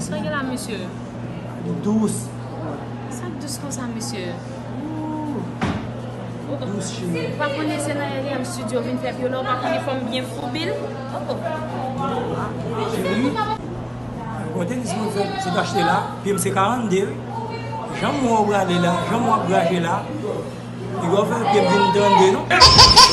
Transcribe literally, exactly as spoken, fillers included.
Sa gen la, mesye? Dous. Sa k dous konsa, mesye? Dous, cheri. Ou pa konnen se nan R M Studio vin fè pyolo, ou pa konnen fò m byen foubi l. Oh. Cheri. Bon, tenis mwen fè, se achte la, pye m se karannde, wi. Jan m wè w prale la, jan m wè w ap graje la, li wè w fè pye m vin trannde, non?